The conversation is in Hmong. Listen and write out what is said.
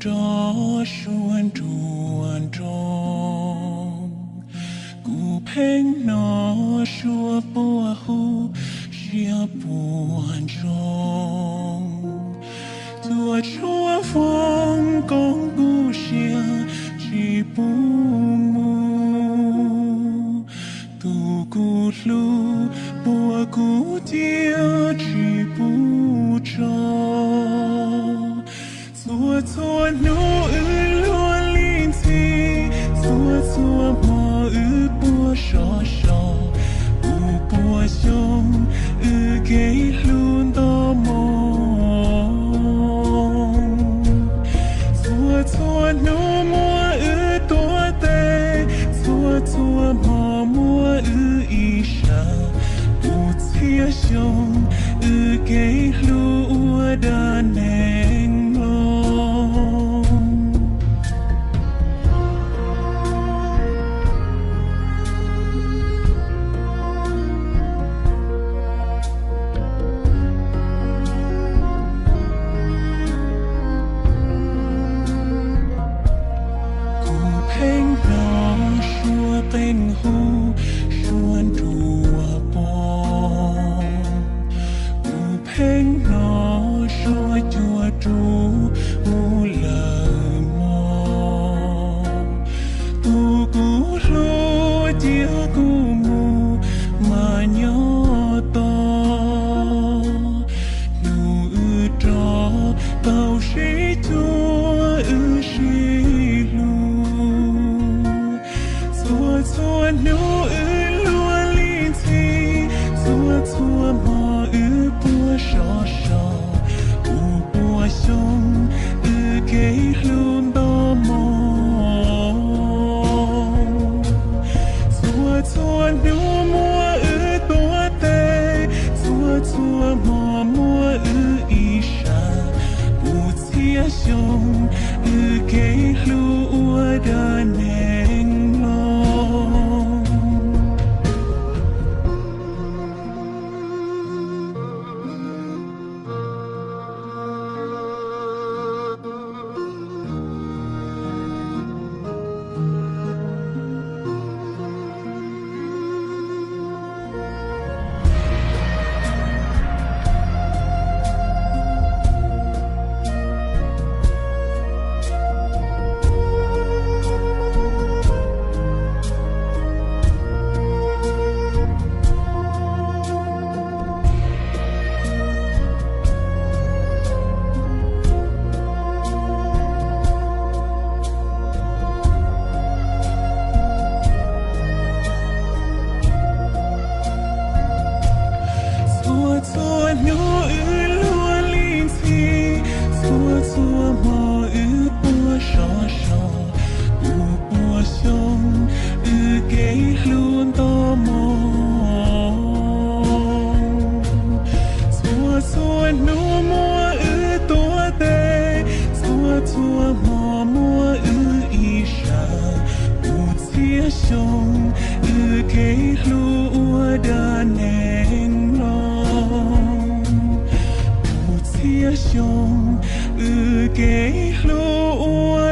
Rov suav nruas nroo, kuv pheej hnov suav puab hu siab puas ntsoog. Cuaj tshuab foob koob kuv siab tsis pub mus, tus kuv hlub puab kuv cia tsis pub tso. Txhua txhua hnub wb luag li ntxhi, txhua txhua hmo wb puag sov so, puas puas xyoo wb kev hlub nto moo. Txhua txhua hnub muab wb tuav tes, txhua txhua hmo muab wb ib sab, puas txhiab xyoo wb kev hlub ua dab neeg mloog. Kuv pheej hnov suav qeej hu, suav nruas poob. Kuv pheej hnov suav cuag rub mus lawm mog. Tus kuv hlub cia kuv mus mas nyob tos, hnub wb rov tau sib cuag wb sib hlub. Txhua txhua hnub wb luag li ntxhi, txhua txhua hmo wb puag sov so, puas puas xyoo wb kev hlub nto moo. Txhua txhua hnub muab wb tuav tes, txhua txhua hmo muab wb ib sab, puas txhiab xyoo wb kev hlub ua dab neeg mloog. Txhua txhua hnub wb luag li ntxhi, txhua txhua hmo wb puag sov so, puas puas xyoo wb kev hlub nto moo. Txhua txhua hnub muab wb tuav tes, txhua txhua hmo muab wb ib sab, puas txhiab xyoo wb kev hlub ua dab neeg mloog. Puas txhiab xyoo wb kev hlub ua